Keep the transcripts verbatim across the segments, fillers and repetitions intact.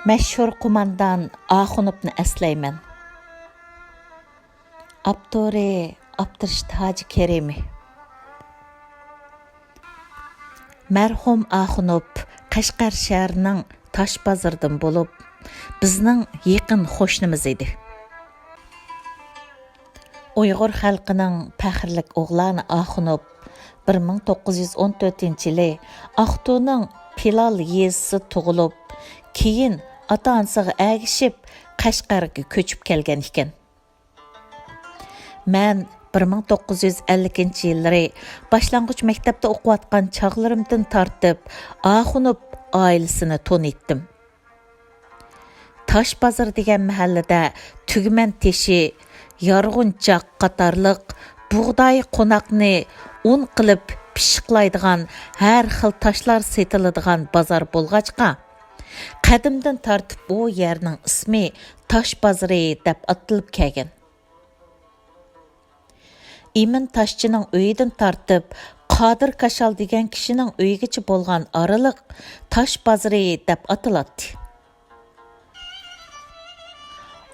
مەشھۇر قوماندان ئاخۇنوفنى ئەسلەيمەن. ئاپتورى: ئابدۇرېشىت ھاجى كېرىمى. مەرھۇم ئاخۇنوف قەشقەر شەھىرىنىڭ تاش بازىرىدىن بولۇپ، بىزنىڭ يېقىن قوشنىمىز ئىدى. ئۇيغۇر خەلقىنىڭ پەخىرلىك ئوغلانى ئاخۇنوف بىر مىڭ توققۇز يۈز ئون تۆتىنچى يىلى ئاقتۇنىڭ پىلال يېزىسىدا تۇغۇلۇپ، كېيىن ئاتا-ئانىسىغا ئەگىشىپ قەشقەرگە كۆچۈپ كەلگەن ئىكەن. مەن بىر مىڭ توققۇز يۈز ئەللىكىنچى يىللىرى باشلانغۇچ مەكتەپتە ئوقۇۋاتقان چاغلىرىمدىن تارتىپ ئاخۇنوف ئائىلىسىنى تونۇيتتىم. تاش بازىرى دېگەن مەھەللىدە تۈگمەن تېشى، يارغۇنچاق قاتارلىق بۇغداي، قوناقنى ئۇن قىلىپ پىششىقلايدىغان ھەر خىل تاشلار سېتىلىدىغان بازار بولغاچقا، قەدىمدىن تارتىپ ئۇ يەرنىڭ ئىسمى تاش بازىرى دەپ ئاتىلىپ كەلگەن. ئىمىن تاشچىنىڭ ئۆيىدىن تارتىپ، قادىر كاشال دېگەن كىشىنىڭ ئۆيىگىچە بولغان ئارىلىق تاش بازىرى دەپ ئاتىلاتتى.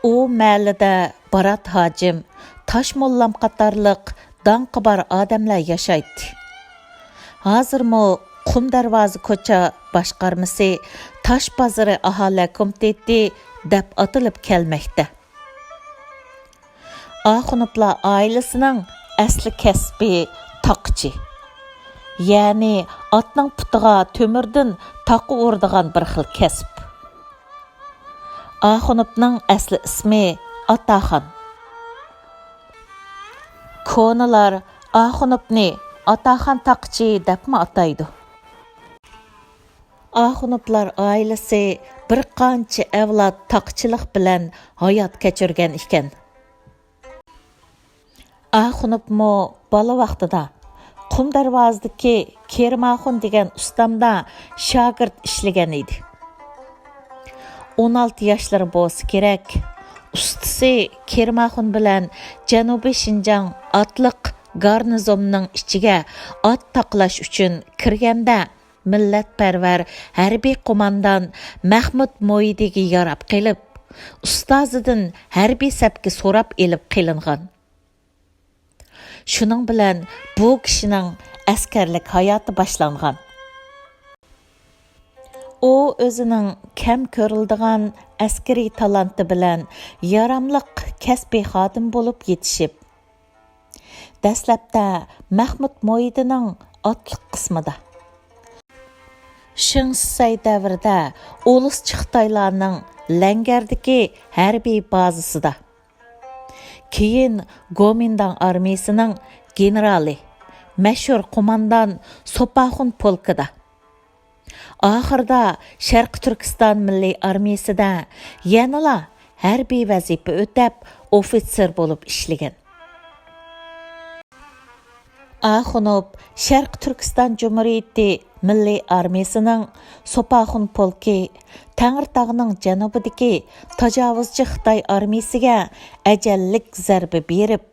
ئۇ مەھەللىدە بارات ھاجىم، تاش موللام قاتارلىق داڭقى بار ئادەملەر ياشايتتى. ھازىرمۇ قۇم دەرۋازا كوچا باشقارمىسى تاش بازىرى ئاھالە كومىتېتى دەپ ئاتىلىپ كەلمەكتە. ئاخۇنوفلار ئائىلىسىنىڭ ئەسلى كەسپى تاقىچى، يەنى ئاتنىڭ پۇتىغا تۆمۈردىن تاقا ئۇرىدىغان بىر خىل كەسىپ. ئاخۇنوفنىڭ ئەسلى ئىسمى ئاتاخان. كونىلار ئاخۇنوفنى ئاتاخان تاقىچى دەپمۇ ئاتايدۇ. ئاخۇنوفلار ئائىلىسى بىر قانچە ئەۋلاد تاقىچىلىق بىلەن ھايات كەچۈرگەن ئىكەن. ئاخۇنوفمۇ بالا ۋاقتىدا قۇم دەرۋازىدىكى كېرىماخۇن دېگەن ئۇستامدا شاگىرت ئىشلىگەن ئىدى. ئون ئالتە ياشلىرى بولسا كېرەك، ئۇستىسى كېرىماخۇن بىلەن جەنۇبىي شىنجاڭ ئاتلىق گارنىزومنىڭ ئىچىگە ئات تاقىلاش ئۈچۈن كىرگەندە، مىللەتپەرۋەر ھەربىي قوماندان مەخمۇت موئىدىگە ياراپ قېلىپ، ئۇستازىدىن ھەربىي سەپكە سوراپ ئېلىپ قېلىنغان. شۇنىڭ بىلەن بۇ كىشىنىڭ ئەسكەرلىك ھاياتى باشلانغان. ئۇ ئۆزىنىڭ كەم كۆرۈلىدىغان ئەسكىرىي تالانتى بىلەن ياراملىق كەسپىي خادىم بولۇپ يېتىشىپ، دەسلەپتە مەخمۇت موئىدىنىڭ ئاتلىق قىسمىدا، شېڭ شىسەي دەۋرىدە ئۇلۇسچى خىتايلارنىڭ لەڭگەردىكى ھەربىي بازىسىدا، كېيىن گومىنداڭ ئارمىيىسىنىڭ گېنېرالى، مەشھۇر قوماندان سوپاخۇن پولكىدا، ئاخىرىدا شەرقىي تۈركىستان مىللىي ئارمىيىسىدە يەنىلا ھەربىي ۋەزىپە ئۆتەپ، ئوفىتسېر بولۇپ ئىشلىگەن. ئاخۇنوف شەرقىي تۈركىستان جۇمھۇرىيىتى مىللىي ئارمىيىسىنىڭ سوپاخۇن پولكى، تەڭرىتاغنىڭ جەنۇبىدىكى تاجاۋۇزچى خىتاي ئارمىيىسىگە ئەجەللىك زەربە بېرىپ،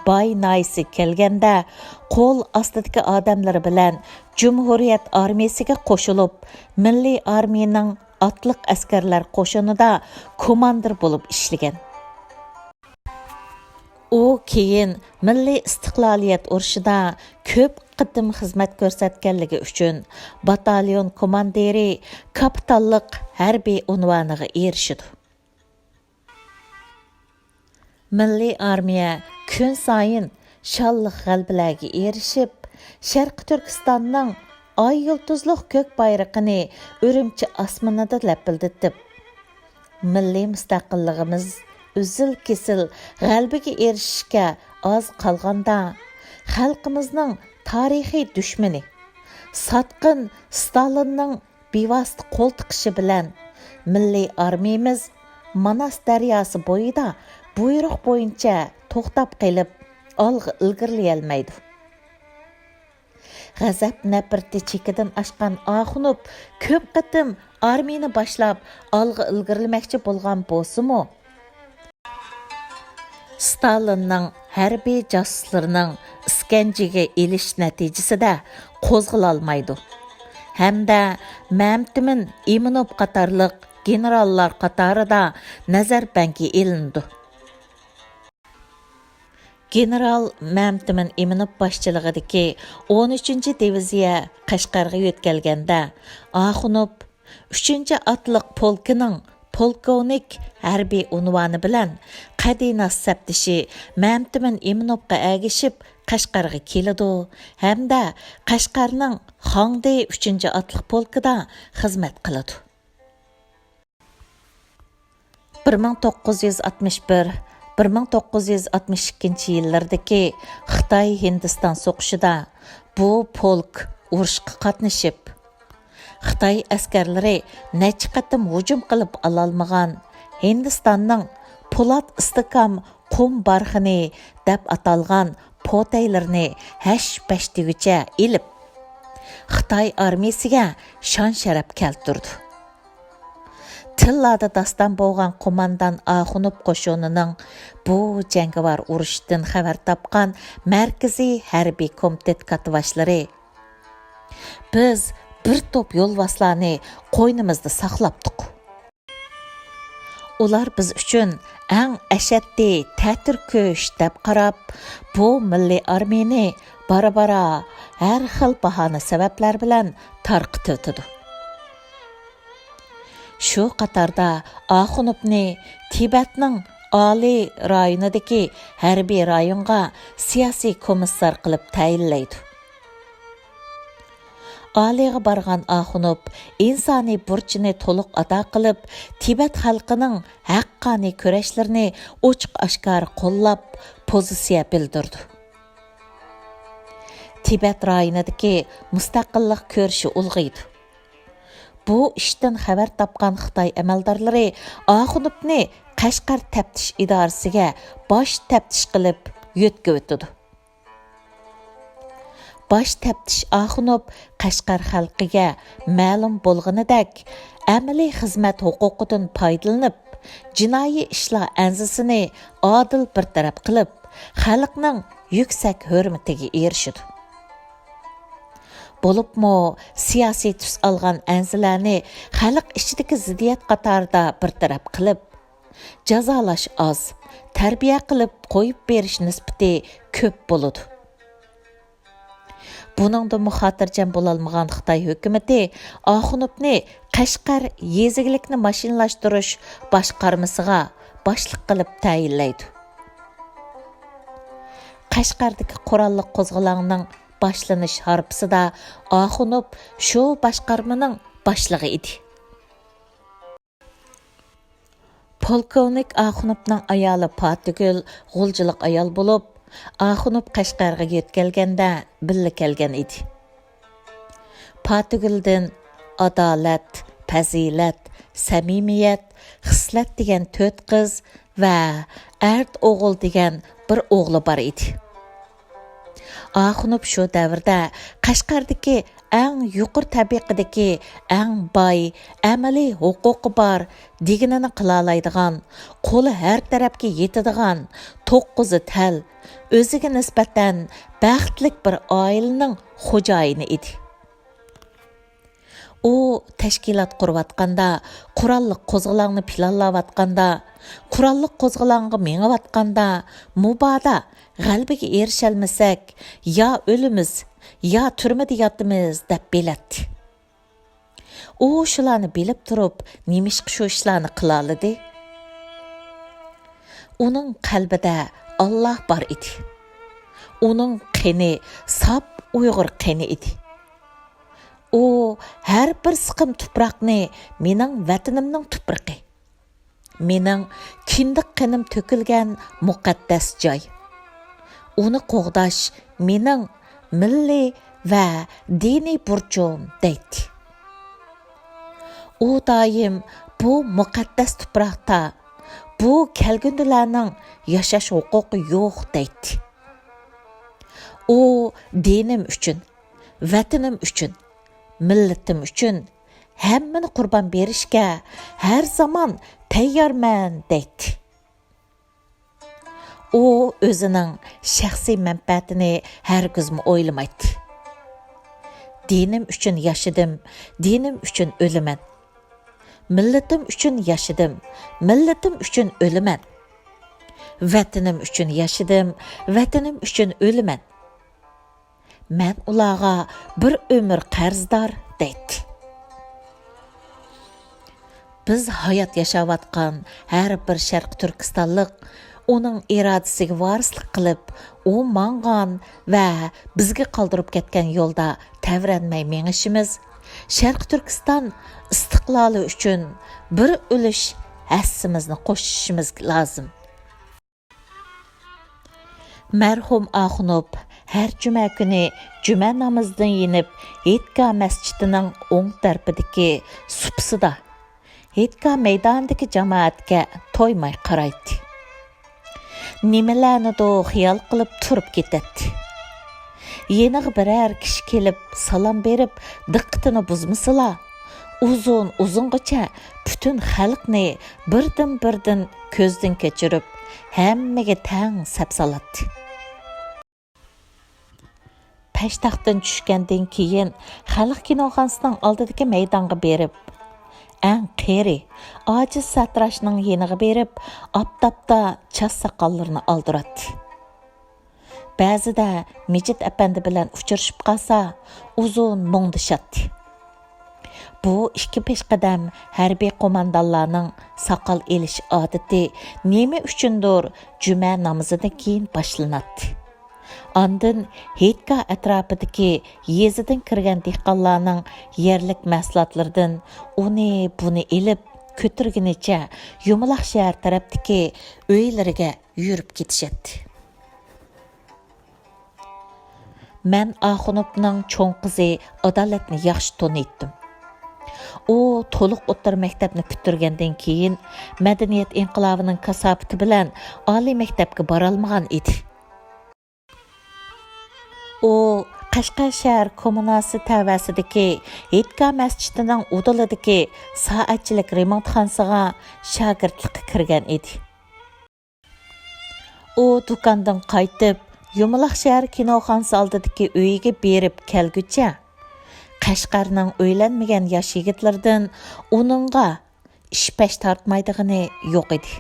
باي ناھىيىسىگە كەلگەندە، قول ئاستىدىكى ئادەملىرى بىلەن جۇمھۇرىيەت ئارمىيىسىگە قوشۇلۇپ، مىللىي ئارمىيىنىڭ ئاتلىق ئەسكەرلەر قوشۇنىدا كوماندىر بولۇپ ئىشلىگەن. ئۇ كېيىن مىللىي ئىستىقلالىيەت ئۇرۇشىدا كۆپ قېتىم خىزمەت كۆرسەتكەنلىكى ئۈچۈن باتاليون كوماندىرى، كاپىتانلىق ھەربىي ئۇنۋانىغا ئېرىشىدۇ. مىللىي ئارمىيە كۈنسايىن شانلىق غەلىبىلەرگە ئېرىشىپ، شەرقىي تۈركىستاننىڭ ئاي يۇلتۇزلۇق كۆك بايرىقىنى ئۈرۈمچى ئاسمىنىدا لەپىلدىتىپ، مىللىي مۇستەقىللىقىمىز ئۈزۈل-كېسىل غەلىبىگە ئېرىشىشكە ئاز قالغاندا، خەلقىمىزنىڭ تارىخىي دۈشمىنى، ساتقىن ستالىننىڭ بىۋاسىتە قول تىقىشى بىلەن مىللىي ئارمىيىمىز ماناس دەرياسى بويىدا بۇيرۇق بويىچە توختاپ قېلىپ، ئالغا ئىلگىرىلىيەلمەيدۇ. غەزەپ نەپرىتى چېكىدىن ئاشقان ئاخۇنوف كۆپ قېتىم ئارمىيىنى باشلاپ، ئالغا ئىلگىرىلىمەكچى بولغان بولسىمۇ، ستالىننىڭ ھەربىي جاسۇسلىرىنىڭ ئىسكەنجىگە ئېلىش نەتىجىسىدە قوزغىلالمايدۇ ھەمدە مەمتىمىن ئىمىنوف قاتارلىق گېنېراللار قاتارىدا نەزەربەنگە ئېلىنىدۇ. گېنېرال مەمتىمىن ئىمىنوف باشچىلىقىدىكى ئون ئۈچىنچى دىۋىزىيە قەشقەرگە يۆتكەلگەندە، ئاخۇنوف ئۈچىنچى ئاتلىق پولكىنىڭ پولكوۋنىك ھەربىي ئۇنۋانى بىلەن قەدىناس سەپدىشى مەمتىمىن ئىمىنوفقا ئەگىشىپ قەشقەرگە كېلىدۇ ھەمدە قەشقەرنىڭ خاڭدى ئۈچىنچى ئاتلىق پولكىدا خىزمەت قىلىدۇ. بىر مىڭ توققۇز يۈز ئاتمىش بىر، بىر مىڭ توققۇز يۈز ئاتمىش ئىككىنچى يىللىرىدىكى خىتاي-ھىندىستان سوقۇشىدا بۇ پولك ئۇرۇشقا قاتنىشىپ، خىتاي ئەسكەرلىرى نەچچە قېتىم ھۇجۇم قىلىپ ئالالمىغان ھىندىستاننىڭ پولات ئىستىھكام قۇم بارخىنى دەپ ئاتالغان پوتەيلىرىنى ھەش-پەش دېگۈچە ئېلىپ، خىتاي ئارمىيىسىگە شان-شەرەپ كەلتۈرىدۇ. تىللادا داستان بولغان قوماندان ئاخۇنوف قوشۇنىنىڭ بۇ جەڭگىۋار ئۇرۇشتىن خەۋەر تاپقان مەركىزىي ھەربىي كومىتېت كاتتىباشلىرى، بىز بىر توپ يولۋاسلارنى قوينىمىزدا ساقلاپتۇق. ئۇلار بىز ئۈچۈن ئەڭ ئەشەددىي تەتۈر كۈچ دەپ قاراپ، بۇ مىللىي ئارمىيىنى بارا-بارا ھەر خىل باھانە-سەۋەبلەر بىلەن تارقىتىۋېتىدۇ. شۇ قاتاردا ئاخۇنوفنى تىبەتنىڭ ئالىي رايونىدىكى ھەربىي رايونغا سىياسىي كومىسسار قىلىپ تەيىنلەيدۇ. ئالىيغا بارغان ئاخۇنوف ئىنسانىي بۇرچىنى تولۇق ئادا قىلىپ، تىبەت خەلقىنىڭ ھەققانىي كۈرەشلىرىنى ئوچۇق-ئاشكارا قوللاپ، پوزىتسىيە بىلدۈرىدۇ. تىبەت رايونىدىكى مۇستەقىللىق كۈرىشى ئۇلغىيدۇ. بۇ ئىشتىن خەۋەر تاپقان خىتاي ئەمەلدارلىرى ئاخۇنوفنى قەشقەر تەپتىش ئىدارىسىگە باش تەپتىش قىلىپ يۆتكىۋېتىدۇ. باش تەپتىش ئاخۇنوف قەشقەر خەلقىگە مەلۇم بولغىنىدەك، ئەمەلىي خىزمەت ھوقۇقىدىن پايدىلىنىپ، جىنايى ئىشلار ئەنزىسىنى ئادىل بىر تەرەپ قىلىپ، خەلقنىڭ يۈكسەك ھۆرمىتىگە ئېرىشىدۇ. بولۇپمۇ سىياسىي تۈس ئالغان ئەنزىلەرنى خەلق ئىچىدىكى زىددىيەت قاتارىدا بىر تەرەپ قىلىپ، جازالاش ئاز، تەربىيە قىلىپ قويۇپ بېرىش نىسبىتى كۆپ بولىدۇ. بۇنىڭدىنمۇ خاتىرجەم بولالمىغان خىتاي ھۆكۈمىتى ئاخۇنوفنى قەشقەر يېزا ئىگىلىكنى ماشىنىلاشتۇرۇش باشقارمىسىغا باشلىق قىلىپ تەيىنلەيدۇ. قەشقەردىكى قوراللىق قوزغىلاڭنىڭ باشلىنىش ھارپىسىدا ئاخۇنوف شۇ باشقارمىنىڭ باشلىقى ئىدى. پولكوۋنىك ئاخۇنوفنىڭ ئايالى پاتىگۈل غۇلجىلىق ئايال بولۇپ، ئاخۇنوف قەشقەرگە يۆتكەلگەندە بىللە كەلگەن ئىدى. پاتىگۈلدىن ئادالەت، پەزىلەت، سەمىمىيەت، خىسلەت دېگەن تۆت قىز ۋە ئەرت ئوغۇل دېگەن بىر ئوغلى بار ئىدى. ئاخۇنوف شۇ دەۋردە قەشقەردىكى ئەڭ يۇقىرى تەبىقىدىكى، ئەڭ باي، ئەمەلىي ھوقۇقى بار، دېگىنىنى قىلالايدىغان، قولى ھەر تەرەپكە يېتىدىغان، توققۇزى تەل، ئۆزىگە نىسبەتەن بەختلىك بىر ئائىلىنىڭ خوجايىنى ئىدى. ئۇ تەشكىلات قۇرۇۋاتقاندا، قوراللىق قوزغىلاڭنى پىلانلاۋاتقاندا، قوراللىق قوزغىلاڭغا مېڭىۋاتقاندا، مۇبادا غەلىبىگە ئېرىشەلمىسەك، يا ئۆلىمىز، يا تۈرمىدە ياتىمىز، دەپ بىلەتتى. ئۇ شۇلارنى بىلىپ تۇرۇپ، نېمىشقا شۇ ئىشلارنى قىلالىدى؟ ئۇنىڭ قەلبىدە ئاللاھ بار ئىدى. ئۇنىڭ قېنى ساپ ئۇيغۇر قېنى ئىدى. ئۇ ھەر بىر سىقىم تۇپراقنى مېنىڭ ۋەتىنىمنىڭ تۇپرىقى، مېنىڭ كىندىك قېنىم تۆكۈلگەن مۇقەددەس جاي. ئۇنى قوغداش مېنىڭ مىللىي ۋە دىنىي بۇرچۇم دەيتتى. ئۇ دائىم بۇ مۇقەددەس تۇپراقتا بۇ كەلگۈندىلەرنىڭ ياشاش ھوقۇقى يوق دەيتتى. ئۇ دىنىم ئۈچۈن، ۋەتىنىم ئۈچۈن، مىللىتىم ئۈچۈن ھەممىنى قۇربان بېرىشكە ھەر زامان تەييارمەن دەيتتى. ئۇ ئۆزىنىڭ شەخسىي مەنپەئەتىنى ھەرگىزمۇ ئويلىمايتتى. دىنىم ئۈچۈن ياشىدىم، دىنىم ئۈچۈن ئۆلىمەن. مىللىتىم ئۈچۈن ياشىدىم، مىللىتىم ئۈچۈن ئۆلىمەن. ۋەتىنىم ئۈچۈن ياشىدىم، ۋەتىنىم ئۈچۈن ئۆلىمەن. مەن ئۇلارغا بىر ئۆمۈر قەرزدار، دەيتتى. بىز ھايات ياشاۋاتقان ھەر بىر شەرقىي تۈركىستانلىق ئۇنىڭ ئىرادىسىگە ۋارىسلىق قىلىپ، ئۇ ماڭغان ۋە بىزگە قالدۇرۇپ كەتكەن يولدا تەۋرەنمەي مېڭىشىمىز، شەرقىي تۈركىستان ئىستىقلالى ئۈچۈن بىر ئۈلۈش ھەسسىمىزنى قوشۇشىمىز لازىم. مەرھۇم ئاخۇنوف ھەر جۈمە كۈنى جۈمە نامىزىدىن يېنىپ، ھېيتگاھ مەسچىتىنىڭ ئوڭ تەرىپىدىكى سۇپىسىدا، ھېيتگاھ مەيدانىدىكى جامائەتكە تويماي قارايتتى. نېمىلەرنىدۇ خىيال قىلىپ تۇرۇپ كېتەتتى. يېنىغا بىرەر كىشى كېلىپ سالام بېرىپ، دىققىتىنى بۇزمىسىلا، ئۇزۇن-ئۇزۇنغىچە پۈتۈن خەلقنى بىردىن-بىردىن كۆزدىن كەچۈرۈپ، ھەممىگە تەڭ سەپ سالاتتى. پەشتاقتىن چۈشكەندىن كېيىن، خەلق كىنوخانىسىنىڭ ئالدىدىكى مەيدانغا بېرىپ، ئەڭ قېرى، ئاجىز ساتىراشنىڭ يېنىغا بېرىپ، ئاپتاپتا چاچ ساقاللىرىنى ئالدۇراتتى. بەزىدە مىجىت ئەپەندى بىلەن ئۇچرىشىپ قالسا، ئۇزۇن مۇڭدىشاتتى. بۇ ئىككى پېشقەدەم ھەربىي قوماندانلارنىڭ ساقال ئېلىش ئادىتى نېمە ئۈچۈندۇر جۈمە نامىزىدىن كېيىن باشلىناتتى. ئاندىن ھېيتگاھ ئەتراپىدىكى يېزىدىن كىرگەن دېھقانلارنىڭ يەرلىك مەھسۇلاتلىرىدىن ئۇنى-بۇنى ئېلىپ، كۆتۈرگىنىچە يۇمىلاق شەھەر تەرەپتىكى ئۆيلىرىگە يۈرۈپ كېتىشەتتى. مەن ئاخۇنوفنىڭ چوڭ قىزى ئادالەتنى ياخشى تونۇيتتىم. ئۇ تولۇق ئوتتۇرا مەكتەپنى پۈتتۈرگەندىن كېيىن، مەدەنىيەت ئىنقىلابىنىڭ كاساپىتى بىلەن ئالىي مەكتەپكە بارالمىغان ئىدى. ئۇ قەشقەر شەھەر كوممۇناسى تەۋەسىدىكى ھېيتگاھ مەسچىتىنىڭ ئۇدۇلىدىكى سائەتچىلىك رېمونتخانىسىغا شاگىرتلىققا كىرگەن ئىدى. ئۇ دۇكاندىن قايتىپ، يۇمىلاق شەھەر كىنوخانىسى ئالدىدىكى ئۆيىگە بېرىپ كەلگۈچە، قەشقەرنىڭ ئۆيلەنمىگەن ياش يىگىتلىرىدىن ئۇنىڭغا ئىش-پەش تارتمايدىغىنى يوق ئىدى.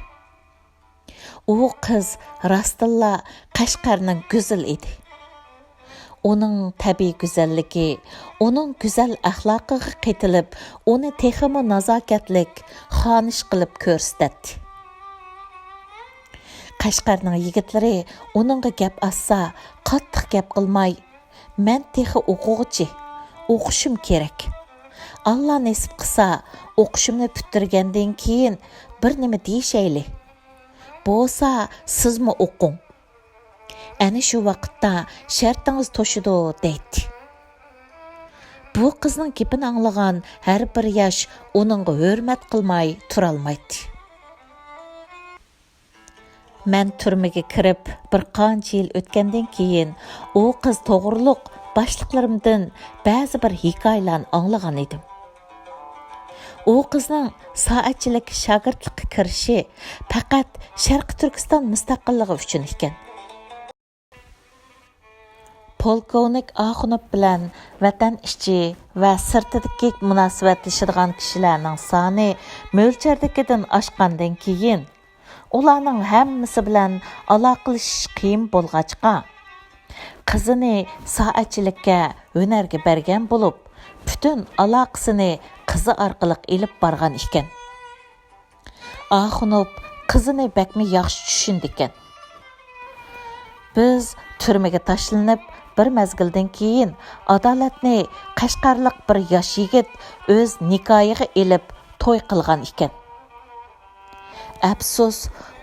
ئۇ قىز راستتىنلا قەشقەرنىڭ گۈزىلى ئىدى. ئۇنىڭ تەبىئىي گۈزەللىكى ئۇنىڭ گۈزەل ئەخلاقىغا قېتىلىپ، ئۇنى تېخىمۇ نازاكەتلىك، خانىش قىلىپ كۆرسىتەتتى. قەشقەرنىڭ يىگىتلىرى ئۇنىڭغا گەپ ئاچسا، قاتتىق گەپ قىلماي، «مەن تېخى ئوقۇغۇچى، ئوقۇشۇم كېرەك. ئاللا نېسىپ قىلسا، ئوقۇشۇمنى پۈتتۈرگەندىن كېيىن بىر نېمە دېيىشەيلى. بولسا سىزمۇ ئوقۇڭ. ئەنە شۇ ۋاقىتتا شەرتىڭىز توشىدۇ» دەيتتى. بۇ قىزنىڭ گېپىنى ئاڭلىغان ھەر بىر ياش ئۇنىڭغا ھۆرمەت قىلماي تۇرالمايتتى. مەن تۈرمىگە كىرىپ بىر قانچە يىل ئۆتكەندىن كېيىن، ئۇ قىز توغرۇلۇق باشلىقلىرىمدىن بەزى بىر ھېكايىلەرنى ئاڭلىغان ئىدىم. ئۇ قىزنىڭ سائەتچىلىك شاگىرتلىققا كىرىشى پەقەت شەرقىي تۈركىستان مۇستەقىللىقى ئۈچۈن ئىكەن. پولكوۋنىك ئاخۇنوف بىلەن ۋەتەن ئىچى ۋە سىرتىدىكى مۇناسىۋەتلىشىدىغان كىشىلەرنىڭ سانى مۆلچەردىكىدىن ئاشقاندىن كېيىن، ئۇلارنىڭ ھەممىسى بىلەن ئالاقىلىشىش قىيىن بولغاچقا، قىزىنى سائەتچىلىككە، ھۈنەرگە بەرگەن بولۇپ، پۈتۈن ئالاقىسىنى قىزى ئارقىلىق ئېلىپ بارغان ئىكەن. ئاخۇنوف قىزىنى بەكمۇ ياخشى چۈشىنىدىكەن. بىز تۈرمىگە تاشلىنىپ، بىر مەزگىلدىن كېيىن ئادالەتنى قەشقەرلىق بىر ياش يىگىت ئۆز نىكاھىغا ئېلىپ توي قىلغان ئىكەن. ئەپسۇس،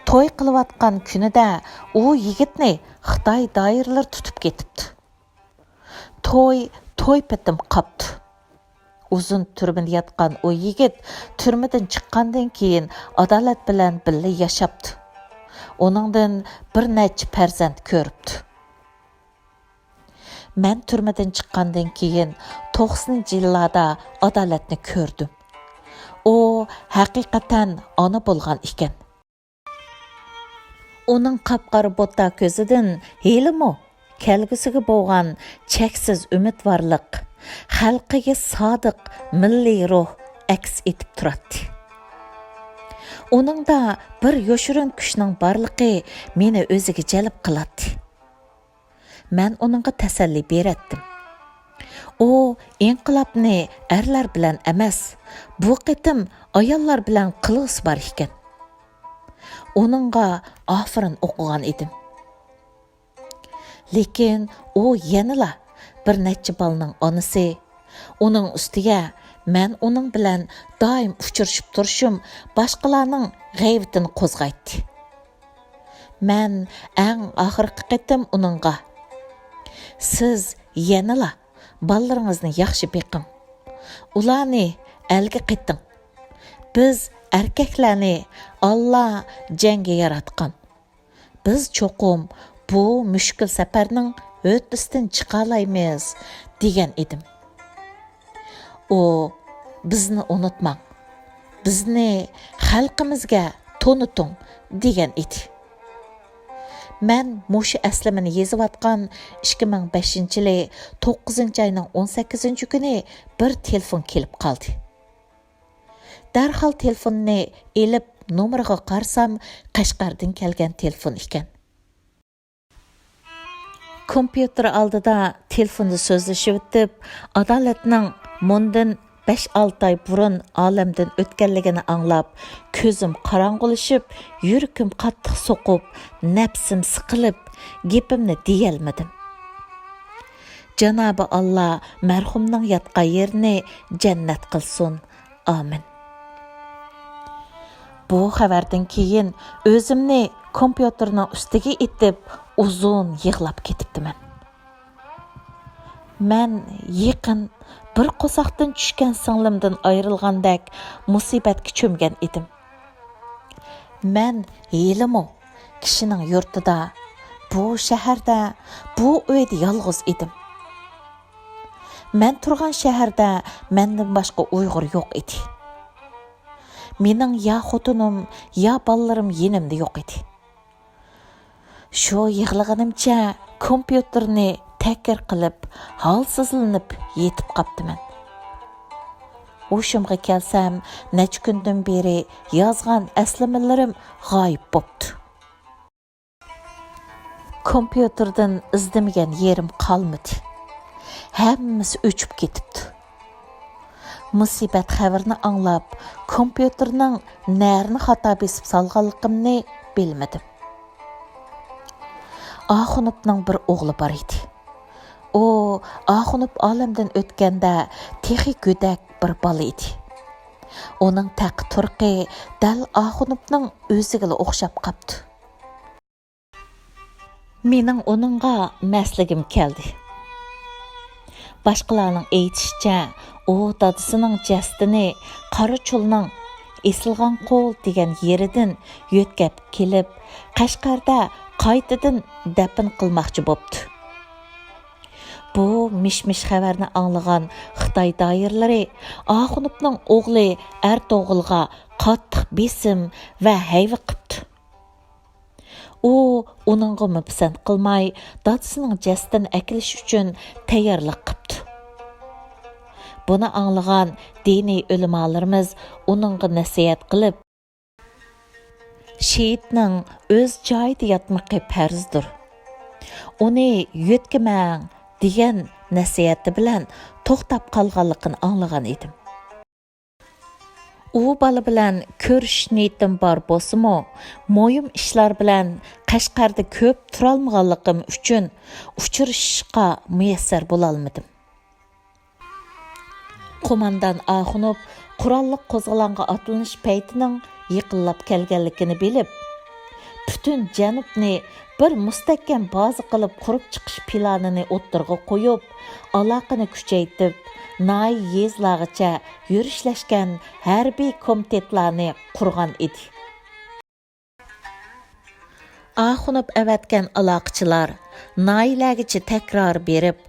توي قىلىۋاتقان كۈنىدە ئۇ يىگىتنى خىتاي دائىرىلىرى تۇتۇپ كېتىپتۇ. توي، توي پېتىم قاپتۇ. ئۇزۇن تۈرمىدە ياتقان ئۇ يىگىت تۈرمىدىن چىققاندىن كېيىن ئادالەت بىلەن بىللە ياشاپتۇ. ئۇنىڭدىن بىر نەچچە پەرزەنت كۆرۈپتۇ. مەن تۈرمىدىن چىققاندىن كېيىن توقسىنىنچى يىللاردا ئادالەتنى كۆردۈم. ئۇ ھەقىقەتەن ئانا بولغان ئىكەن. ئۇنىڭ قاپقارا بوتا كۆزىدىن ھېلىمۇ كەلگۈسىگە بولغان چەكسىز ئۈمىدۋارلىق، خەلقىگە سادىق مىللىي روھ ئەكس ئېتىپ تۇراتتى. ئۇنىڭدا بىر يوشۇرۇن كۈچنىڭ بارلىقى مېنى ئۆزىگە جەلپ قىلاتتى. مەن ئۇنىڭغا تەسەللى بېرەتتىم. ئۇ ئىنقىلابنى ئەرلەر بىلەن ئەمەس، بۇ قېتىم ئاياللار بىلەن قىلغۇسى بار ئىكەن. ئۇنىڭغا ئافۇرۇن ئوقۇغان ئىدىم. لېكىن ئۇ يەنىلا بىر نەچچە بالىنىڭ ئانىسى. ئۇنىڭ ئۈستىگە مەن ئۇنىڭ بىلەن دائىم ئۇچرىشىپ تۇرۇشۇم باشقىلارنىڭ غەيۋىتىنى قوزغايتتى. مەن ئەڭ ئاخىرقى قېتىم ئۇنىڭغا، «سىز يەنىلا بالىلىرىڭىزنى ياخشى بېقىڭ. ئۇلارنى ئەلگە قېتىڭ. بىز ئەركەكلەرنى ئاللا جەڭگە ياراتقان. بىز چوقۇم بۇ مۈشكۈل سەپەرنىڭ ھۆددىسىدىن چىقالايمىز» دېگەن ئىدىم. ئۇ، «بىزنى ئۇنتۇماڭ، بىزنى خەلقىمىزگە تونۇتۇڭ» دېگەن ئىدى. مەن مۇشۇ ئەسلىمىنى يېزىۋاتقان ئىككى مىڭ بەشىنچى يىلى توققۇزىنچى ئاينىڭ ئون سەككىزىنچى كۈنى بىر تېلېفون كېلىپ قالدى. دەرھال تېلېفوننى ئېلىپ، نومۇرىغا قارىسام، قەشقەردىن كەلگەن تېلېفون ئىكەن. كومپيۇتېر ئالدىدا تېلېفوندا سۆزلىشىۋېتىپ، ئادالەتنىڭ مۇندىن بەش-ئالتە ئاي بۇرۇن ئالەمدىن ئۆتكەنلىكىنى ئاڭلاپ، كۆزۈم قاراڭغۇلىشىپ، يۈرىكىم قاتتىق سوقۇپ، نەپسىم سىقىلىپ، گېپىمنى دېيەلمىدىم. جانابى ئاللا مەرھۇمنىڭ ياتقان يېرىنى جەننەت قىلسۇن. ئامىن. بۇ خەۋەردىن كېيىن ئۆزۈمنى كومپيۇتېرنىڭ ئۈستىگە ئېتىپ، ئۇزۇن يىغلاپ كېتىپتىمەن. مەن يېقىن بىر قورساقتىن چۈشكەن سىڭلىمدىن ئايرىلغاندەك مۇسىبەتكە چۆمگەن ئىدىم. مەن ھېلىمۇ كىشىنىڭ يۇرتىدا، بۇ شەھەردە، بۇ ئۆيدە يالغۇز ئىدىم. مەن تۇرغان شەھەردە مەندىن باشقا ئۇيغۇر يوق ئىدى. مېنىڭ يا خوتۇنۇم، يا بالىلىرىم يېنىمدا يوق ئىدى. شۇ يىغلىغىنىمچە كومپيۇتېرنى تەكرار قىلىپ، ھالسىزلىنىپ يېتىپ قاپتىمەن. ھوشۇمغا كەلسەم، نەچچە كۈندىن بېرى يازغان ئەسلىمىلىرىم غايىب بوپتۇ. كومپيۇتېردىن ئىزدىمىگەن يېرىم قالمىدى. ھەممىسى ئۆچۈپ كېتىپتۇ. مۇسىبەت خەۋىرىنى ئاڭلاپ، كومپيۇتېرنىڭ نەرىنى خاتا بېسىپ سالغانلىقىمنى بىلمىدىم. ئاخۇنۇپنىڭ بىر ئوغلى بار ئىدى. ئۇ ئاخۇنۇپ ئالەمدىن ئۆتكەندە تېخى گۆدەك بىر بالا ئىدى. ئۇنىڭ تەقى-تۇرقى دەل ئاخۇنۇپنىڭ ئۆزىگىلا ئوخشاپ قاپتۇ. مېنىڭ ئۇنىڭغا مەسلىگىم كەلدى. باشقىلارنىڭ ئېيتىشىچە، ئۇ دادىسىنىڭ جەسىتىنى قاراچولنىڭ ئېسىلغان قول دېگەن يېرىدىن يۆتكەپ كېلىپ، قەشقەردە قايتىدىن دەپنە قىلماقچى بوپتۇ. بۇ مىش-مىش خەۋەرنى ئاڭلىغان خىتاي دائىرىلىرى ئاخۇنۇپنىڭ ئوغلى ئەرتۇغرۇلغا قاتتىق بېسىم ۋە ھەيۋە قىپتۇ. ئۇ ئۇنىڭغىمۇ پىسەنت قىلماي، دادىسىنىڭ جەسىتىنى ئەكېلىش ئۈچۈن تەييارلىق قىپتۇ. بۇنى ئاڭلىغان دىنىي ئۆلىمالىرىمىز ئۇنىڭغا نەسىھەت قىلىپ، شېھىتنىڭ ئۆز جايىدا ياتمىقى پەرزدۇر. ئۇنى يۆتكىمەڭ دېگەن نەسىھەتى بىلەن توختاپ قالغانلىقىنى ئاڭلىغان ئىدىم. ئۇ بالا بىلەن كۆرۈشۈش نىيىتىم بار بولسىمۇ، مۇھىم ئىشلار بىلەن قەشقەردە كۆپ تۇرالمىغانلىقىم ئۈچۈن ئۇچرىشىشقا مۇيەسسەر بولالمىدىم. قوماندان ئاخۇنوف قوراللىق قوزغىلاڭغا ئاتلىنىش پەيتىنىڭ يېقىنلاپ كەلگەنلىكىنى بىلىپ، پۈتۈن جەنۇبنى بىر مۇستەھكەم بازا قىلىپ قۇرۇپ چىقىش پىلانىنى ئوتتۇرىغا قويۇپ، ئالاقىنى كۈچەيتىپ، ناھىيە يېزىلارغىچە يۈرۈشلەشكەن ھەربىي كومىتېتلارنى قۇرغان ئىدى. ئاخۇنوف ئەۋەتكەن ئالاقىچىلار ناھىيەلەرگىچە تەكرار بېرىپ،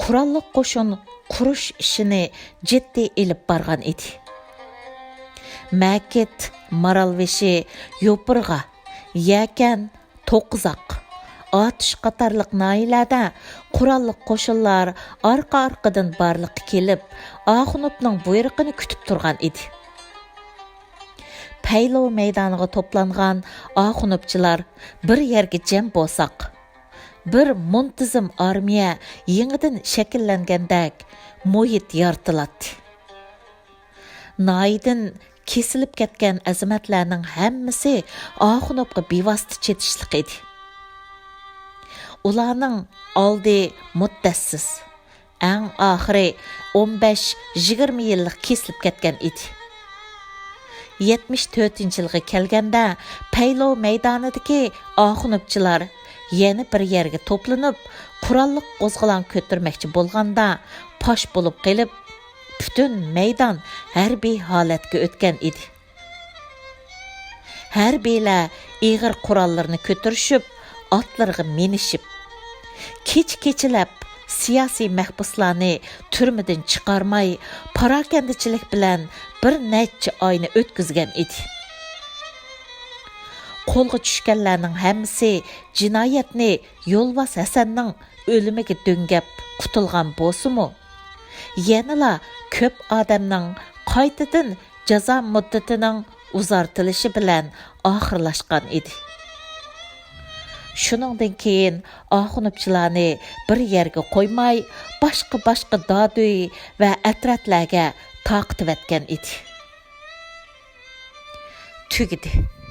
قوراللىق قوشۇن قۇرۇش ئىشىنى جىددىي ئېلىپ بارغان ئىدى. مەكىت، مارالبېشى، يوپۇرغا، يەكەن، توققۇزاق، ئاتۇش قاتارلىق ناھىيەلەردە قوراللىق قوشۇنلار ئارقا-ئارقىدىن بارلىققا كېلىپ، ئاخۇنوفنىڭ بۇيرۇقىنى كۈتۈپ تۇرغان ئىدى. سەيلو مەيدانىغا توپلانغان ئاخۇنۇپچىلار بىر يەرگە جەم بولساق، بىر مۇنتىزىم ئارمىيە يېڭىدىن شەكىللەنگەندەك مۇھىت يارىتىلاتتى. ناھىيىدىن كېسىلىپ كەتكەن ئەزىمەتلەرنىڭ ھەممىسى ئاخۇنۇپقا بىۋاسىتە چېتىشلىق ئىدى. ئۇلارنىڭ ئالدى مۇددەتسىز، ئەڭ ئاخىرى ئون بەش، يىگىرمە يىللىق كېسىلىپ كەتكەن ئىدى. يەتمىش تۆتىنچى يىلغا كەلگەندە، پەيلو مەيدانىدىكى ئاخۇنۇپچىلار يەنە بىر يەرگە توپلىنىپ، قوراللىق قوزغىلاڭ كۆتۈرمەكچى بولغاندا، پاش بولۇپ قېلىپ، پۈتۈن مەيدان ھەربىي ھالەتكە ئۆتكەن ئىدى. ھەربىيلەر ئېغىر قوراللىرىنى كۆتۈرۈشۈپ، ئاتلىرىغا مىنىشىپ، كېچە-كېچىلەپ سىياسىي مەھبۇسلارنى تۈرمىدىن چىقارماي، پاراكەندىچىلىك بىلەن بىر نەچچە ئاينى ئۆتكۈزگەن ئىدى. قولغا چۈشكەنلەرنىڭ ھەممىسى جىنايەتنى يولۋاس ھەسەننىڭ ئۆلۈمىگە دۆڭگەپ قۇتۇلغان بولسىمۇ، يەنىلا كۆپ ئادەمنىڭ قايتىدىن جازا مۇددىتىنىڭ ئۇزارتىلىشى بىلەن ئاخىرلاشقان ئىدى. شۇنىڭدىن كېيىن ئاخۇنۇپچىلارنى بىر يەرگە قويماي، باشقا-باشقا دادۈي ۋە ئەترەتلەرگە تارقىتىۋەتكەن ئىدى. تۈگىدى.